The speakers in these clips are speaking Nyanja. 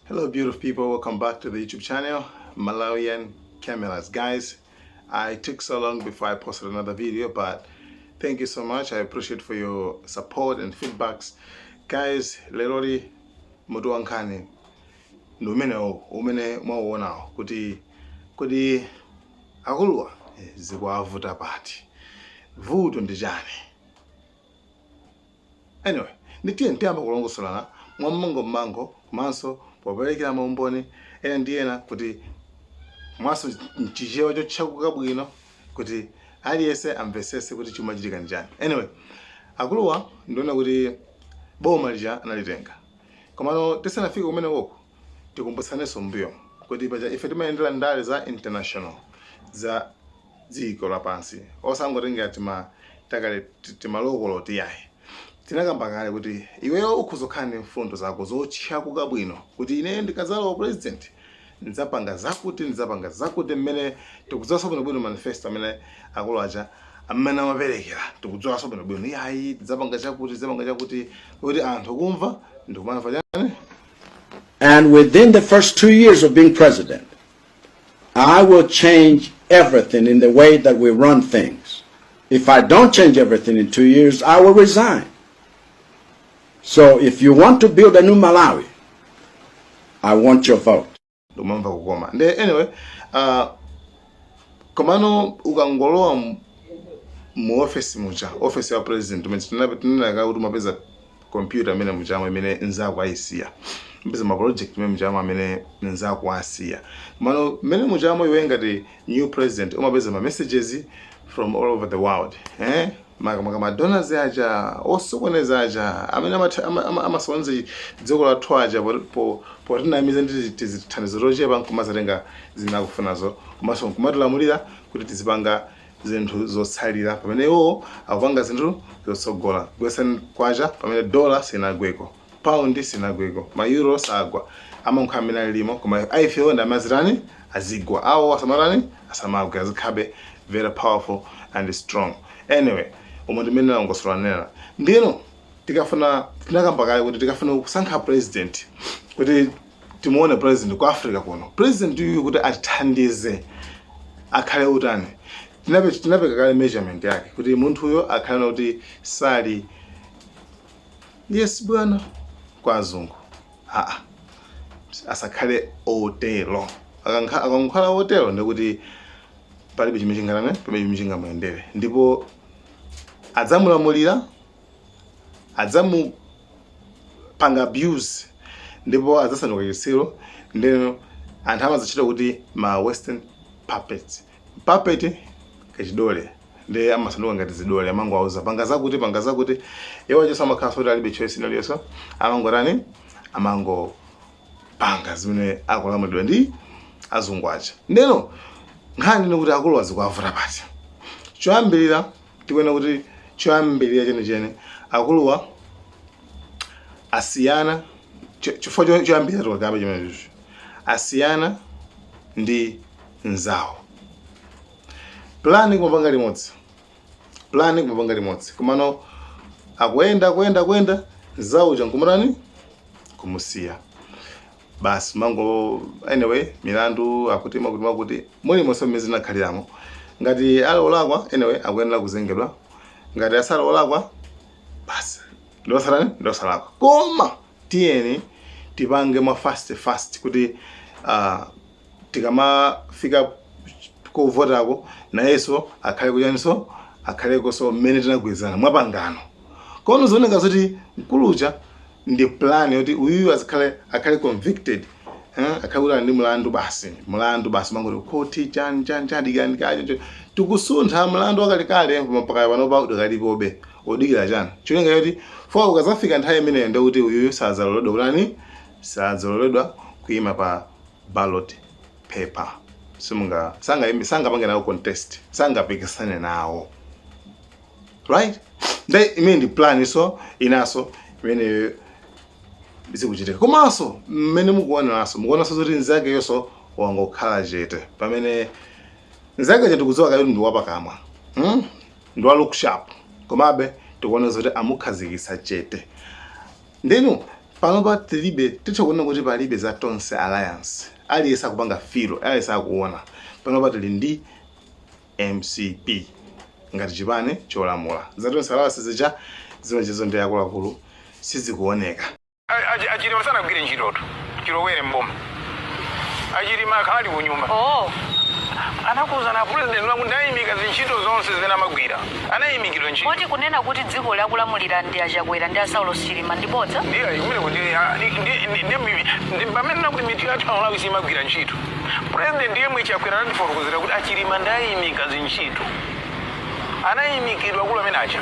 Hello, beautiful people. Welcome back to the YouTube channel, Malawian Cameras. Guys, I took so long before I posted another video, but thank you so much. I appreciate for your support and feedbacks. Guys, leroli mutu wankhani ndi umenewo umene mwauonawo kuti akuluwa zikuwavuta pati, vuto ndi chani? Anyway, nditiye ntiyamba kulongosolana mwammango komanso poperekera maumboni ena ndi ena, kuti komanso mchichewa chotchakuka bwino, kuti aliyense amvesese kuti chimachitika njani. Anyway, akuluwa ndiona kuti boma lija analitenga, komano tisanafike kumene koko, tikumbutsanenso mbuyo kuti paja ife timayendera ndale za international, za dziko lapansi, osangotengera tima takale timalokolo tiyayi. Tinakamba kale kuti iweyo ukhuzokhala ndi mfundo zako zotchakuka bwino, kuti ine ndikadzalowa president ndidzapanga zakuti, ndidzapanga zakuti, mmene tikudziwanso bwinobwino manifesto amene akulu aja amene amaperekera. Tikudziwanso bwinobwino, iyayi, tidzapanga chakuti, tidzapanga chakuti, kuti anthu kumva ndikumamva chani. And within the first 2 years of being president, I will change everything in the way that we run things. If I don't change everything in 2 years, I will resign. So if you want to build a new Malawi, I want your vote. Ndikumamva kukoma nde. Anyway, komano ukangolowa mu office muja, office ya president, umene tinenaka kuti umapeza computer imene muchamo imene nzako ayisiya, mpeza ma project imene muchamo amene nzako asiya. Komano mmene muchamo, iwe ngati new president umapeza ma messages from all over the world, eh, makamaka ma donors aja osokoneza aja amene amasokoneza dziko lathu aja potinamiza ndi tizithandizo tochepa, nkumazatenga zimene akufunazo, komanso nkumatilamulira kuti tizipanga zinthu zotsalira pamene iwowo akupanga zinthu zotsogola. Gwesani kwacha pamene dola sinagweko, pound sinagweko, ma euro sagwa, amankho amene alimo, koma aifewo ndi amazitani, azigwa awo, asamatani, asamagwe, azikhabe very powerful and strong. Anyway, umo ndimene longosolanera. Ndino tikafuna, tinakamba kale kuti tikafuna kusankha president, kuti timuone president ku Africa kuno, president uyu kuti atithandize akhale utani? Tinapeka kale measurement yake kuti munthuyo akhale kuti sali "yes bwana" kwa azungu, aa, asakhale otero. Akangokhala otero, ndikuti palibe chimene chingatane, palibe chimene chingamuyendere, ndipo adzamulamulira, adzamupanga abuse, ndipo adzasanduka chitsiru. Ndeno anthu amadzachita kuti ma Western puppets, puppet kachidole, ndi amasanduka ngati zidole, amangowauza panga zakuti, panga zakuti. Iwo acho samakhala kuti alibe choice inaliyonso, amangotani, amangopanga zimene akulamulidwa ndi azungu aja. Ndeno nkhani ni kuti akulu azikuavuta pati? Choyambirira, tikuona kuti choyambirira chenicheni akuluwa asiyana, chifukwa choyambirira tikakambe chimenecho, asiyana ndi nzawo. Plan kumapanga limodzi, plan kumapanga limodzi, komano akuyenda, akuyenda, akuyenda, nzawo uja nkumutani, kumusiya basi mango. Anyway, milandu akuti makuti makuti, mulimonse mmene zinakhaliramo, ngati ali olakwa, anyway, akuyenera kuzengedwa. Ngati asali olakwa, basi, ndosalani, ndosalakwa. Koma tiyeni tipange mwa fast fast kuti tikamafika kovotako nayenso akhale kuchaninso, akhalekonso mmene tinagwirizana mwapangano. Kono zioneka zoti mkuluja ndi plan yoti uyuyu azikhale, akhale convicted, eh, akhale kuti ali ndi mlandu basi, mlandu basi, mangoti khoti chani chani chani, dikani kacho, tikusuntha mlandu wakalekale mpaka panopa udakalipobe, udikira chani? Cholinga choti fo ukazafika nthawi imeneyo, ndikuti uyuyu sadzaloledwa kutani, sadzaloledwa kuyima pa ballot paper, simunga sanga sangapange nawo contest, sangapikisane nawo, right? Nde imene ndi plan so inaso imene zikuchitika. Komanso mmene mukuoneranso, mukuonanso zoti nzake yonso wangokhala chete, pamene nzake tikudziwa kale kuti ndi wapakamwa, Ndi wa look sharp, komabe tikuona zoti amukhazikitsa chete. Ndinu Panopa tilibe, titha kuona kuti palibe za Tonse Alliance. Aliyense akupanga feel, aliyense akuona. Panopa tili ndi MCP ngati chipani cholamula. Za Tonse Alliance zija zimenezo ndi akuluakulu sizikuoneka. A Chilima sanagwire ntchitotu chilowere mboma. A Chilima akhala ali kunyumba. Oh. Anakuuza na president kuti ndayimika zintchito zonse zimene amagwira. Anayimikidwa ntchito. Moti kunena kuti dziko lakulamulira ndi a Chakwera ndi a Saulos Chilima ndi bodza? Ndiye kumene kuti ndi pamene nakuti mitu yathu Amalawi simagwira ntchito. President yemwe Chakwera anatifotokozera kuti a Chilima ndayimika zintchito. Anayimikidwa akulu amene aja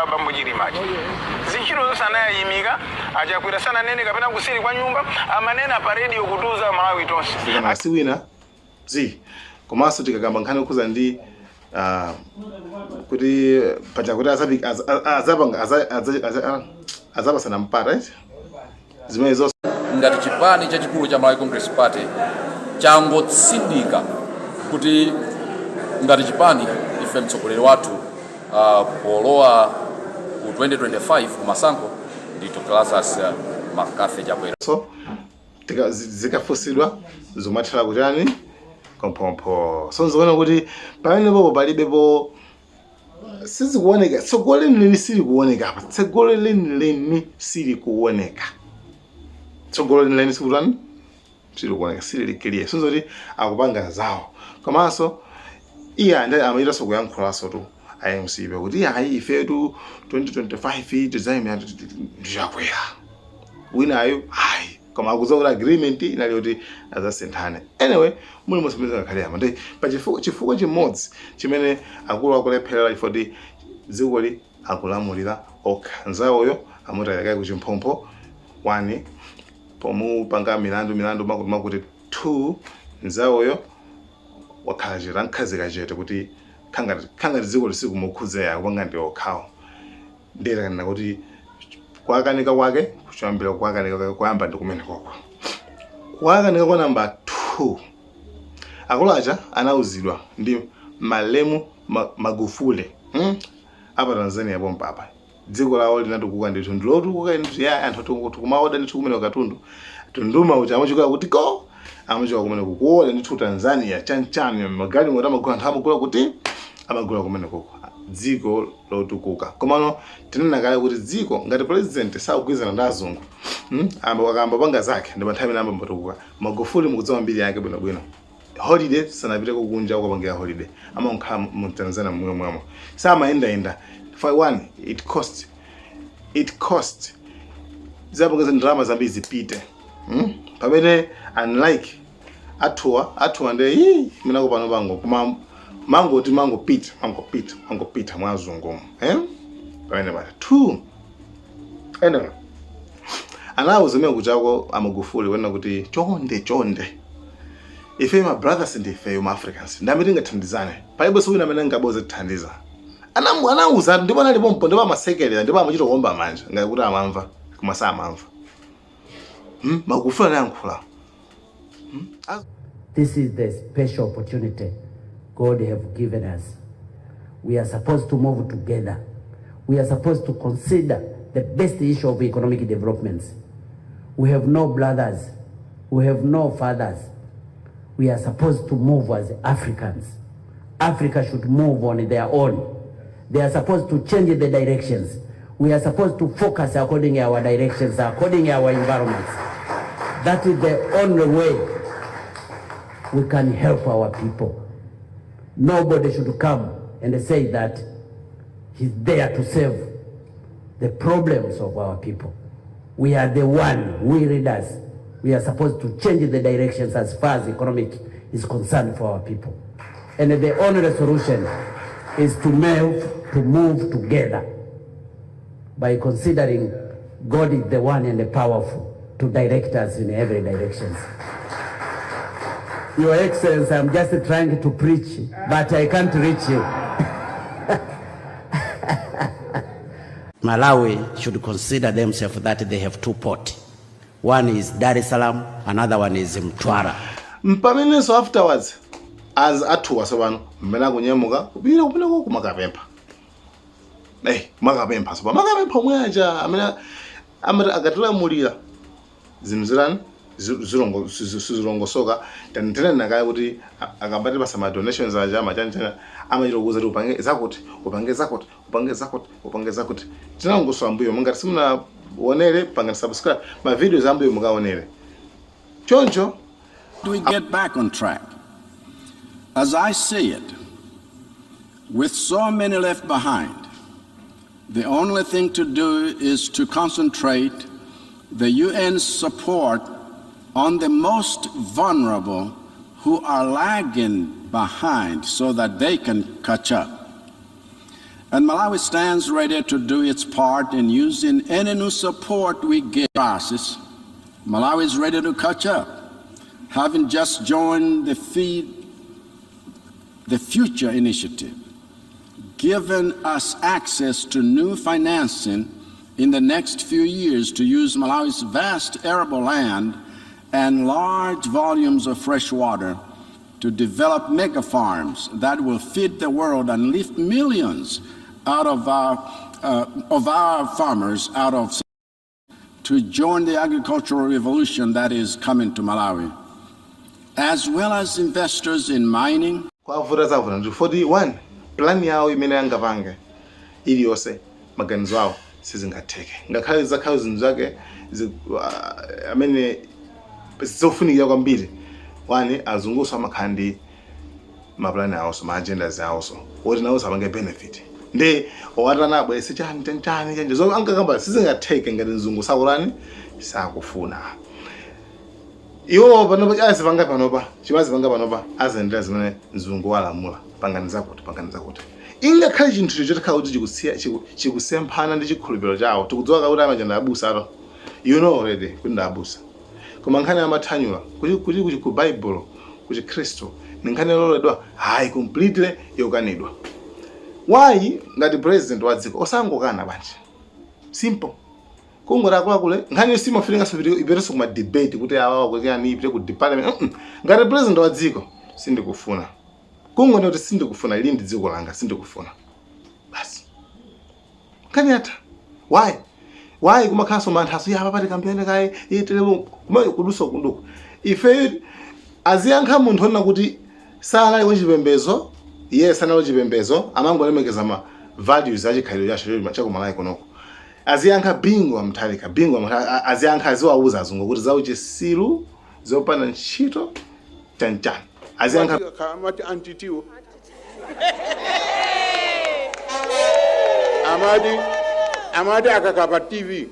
abambo Chilima aja zintchito zonse anayimika. A Chakwera sananene kapena kuseri kwa nyumba, amanena pa radio kutiuza Malawi tonse. Tikana si wina zi komanso tikakamba nkhani yokhuza ndi kuti paja kuti azapanga azapasana mpata, right? Zimene zonse Ngati chipani chachikulu cha Malawi Congress Party changotsindika kuti ngati chipani ife mtsogoleri wathu polowa ku 2025 kumasankho ndi Dr. Lazarus McCarthy Chakwera. So zikafunsidwa zomathera kutani komphompho. So nzikuona kuti pamenepopo palibepo, sizikuoneka tsogolo lenileni, silikuoneka apa. Tsogolo lenileni silikuoneka, tsogolo lenileni sikutani, silikuoneka, silili clear. Sinzoti akupanga zawo, komanso iye ande amachitanso kuyankhulanso tu a MCP kuti iye ayi, ifetu 2025 tidzayimira ndi Chakwera, winayo ayi, koma akudziwa kuti agreement inali kuti azasinthane. Anyway, muli monse ngakhale ama ndi pa chifukwa chimodzi chimene akulu akulepherera, chifukwa kuti dzikoli akulamulira okha. Nzawoyo amutayakayi ku chimphompho, 1 pomupanga milandu makuti makuti, 2 nzawoyo wakhala chete, ankhazika chete kuti khangati dziko lisikumukhudza, akupanga ndi okhawo. Ndiye kuti kwakanika kwake kuchambira, kwakanika kwake kuyamba ndi kumene koko kwakanika kwa namba 2. Akulu aja anauzidwa ndi malemu Magufuli, Apa Tanzania pompa apa dziko lawo linatukuka ndithu, ndilotukuka ndithu ya anthu tikumaoda ndithu kumene katundu tunduma uja amachoka kuti ko amachoka kumene kukuoda ndithu Tanzania chanchani, magalimoto amagula, anthu amagula kuti amagula kumene koko, dziko lotukuka. Komano tinena kale kuti dziko ngati president sakugwirizana ndi azungu, Amba akamba panga zake ndi pa nthawi imene amba matukuka. Magufuli mukudziwa mbiri yake bwinobwino. Holiday sanapiteko kunja kukapangira holiday, amakhala mu Tanzania momwemo, samayendayenda. For one, it cost zapanga ndalama zambiri zipite, Pamene unlike athuwa ndi ii minako pano pango koma mangoti mangopita mangopita mangopita mwazungumu, eh? Pamene pata two. Anyway, anawuza umene kuchako a Magufuli kuona kuti chonde chonde, ife ma brothers ndi ifeyo ma Africans ndi amene tingathandizane, palibenso wina amene angaboze kuthandiza. Anawuza ndipo analipompo ndipo amasekerera ndipo amachita kuomba manja ngati kuti amamva, koma samamva, Magufuli anayankhula. This is the special opportunity God have given us. We are supposed to move together. We are supposed to consider the best issue of economic developments. We have no brothers. We have no fathers. We are supposed to move as Africans. Africa should move on their own. They are supposed to change the directions. We are supposed to focus according to our directions, according to our environments. That is the only way we can help our people. Nobody should come and say that he's there to save the problems of our people. We are the one, we leaders, we are supposed to change the directions as far as economic is concerned for our people. And the only solution is to move together by considering God is the one and the powerful to direct us in every directions. Your Excellency, I'm just trying to preach, but I can't reach you. Malawi should consider themselves that they have two ports. One is Dar es Salaam, another one is Mtwara. Mpamenenso afterwards as athuwa tsopano mmene akunyamuka kupita kumeneko kumakapempha, eh, kumakapempha tsopano, makapempha omwe aja amene Amati akatilamulira zinthu zitani? Sizilongosoka. Tanena kale kuti akamatipasa ma donations aja, machanichani, amachita kuuza kuti upange zakuti, upange zakuti, upange zakuti, upange zakuti. Tinalongosola mbuyo. Ngati simunaonere, pangani subscribe ma videos ambuyo mukaonere choncho. Do we get back on track? As I see it, with so many left behind, the only thing to do is to concentrate the UN support on the most vulnerable who are lagging behind so that they can catch up. And Malawi stands ready to do its part in using any new support we get. Crisis, Malawi is ready to catch up, having just joined the Feed the Future initiative, given us access to new financing in the next few years to use Malawi's vast arable land and large volumes of fresh water to develop mega farms that will feed the world and lift millions of our farmers out of to join the agricultural revolution that is coming to Malawi, as well as investors in mining, Kwavuta, zavuta ndi 41 plan yawo imene angapange iliyonse, maganizo awo sizingatheke, ngakhale zakhale zinthu zake amene zofunikira kwambiri. One, azunguso amakhala ndi mapulani awonso, ma agendas awonso, woti nawonso apange benefit. Ndi owatana abwerese chani chani chani chani zo ankakamba sizingatheke ngati mzungu sakulani, sakufuna. Iwo panopa azipanga, panopa chimazipanga, panopa azendera zimene mzungu walamula: pangani zakuti, pangani zakuti. Ingakhale chinthu chotakhala kuti chikusemphana ndi chikhulupiriro chawo. Tikudziwa kuti amachanda abusa ato, you know already kuti ndi abusa, koma nkhani amathanyula kuti ku Bible, ku Chikhristu, ni nkhani yololedwa? Hayi, completely yokanidwa. Why ngati president wa dziko osangokana bwanji? Simple, kungoti akuluakulu, nkhani simafunika ipetenso kuma debate kuti awawa kuti ani ipite ku department. Ngati president wa dziko, sindikufuna, kungoti kuti sindikufuna, ili ndi dziko langa, sindikufuna, basi, nkhani yatha. Why kumakhalanso manthaso ya papati kambiyane kaye itelemo kudusa kunduku? Ife aziyankha munthu onena kuti sanali wachipembedzo, iye sanali wachipembedzo, amangolemekeza ma values achikhalidwe chacho chakumalawi konoko. Aziyankha Bingu wa Mutharika, Bingu wa Mutharika aziyankha, aziwauza azungu kuti zauchisiru, zopanda ntchito, chanchani, aziyankha. Amati antitiwo amati akakapa TV.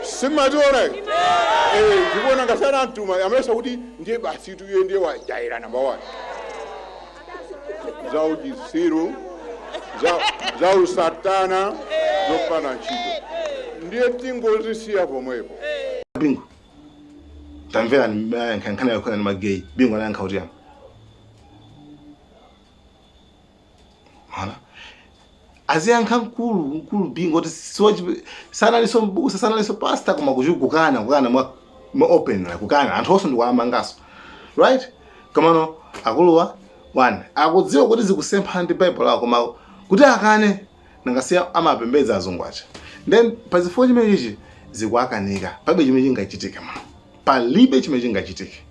Simaziona ndikuona ngasana mtuma amesa kuti ndiye basi tuye, ndiye wajaira number one za uchisiru, za usatana, zopanda ntchito, ndiye tingozisiya pomwepo. Bingu, tamvera nkhani yakhona ni ma gay. Bingu anayankha kuti yani mana aziyankha mkulu mkulu Bingu kuti sanalinso mbusa, sanalinso pastor, koma kukana, kukana mwa open, like kukana anthu onse ndikuwamangaso, right? Komano akuluwa one akudziwa kuti zikusemphana ndi Bible lawo, koma kuti akane, nangasiya amapembedza azungu aja. Then pazifukwa chimene chichi zikuakanika, palibe chimene chingachitike ma palibe chimene chingachitike.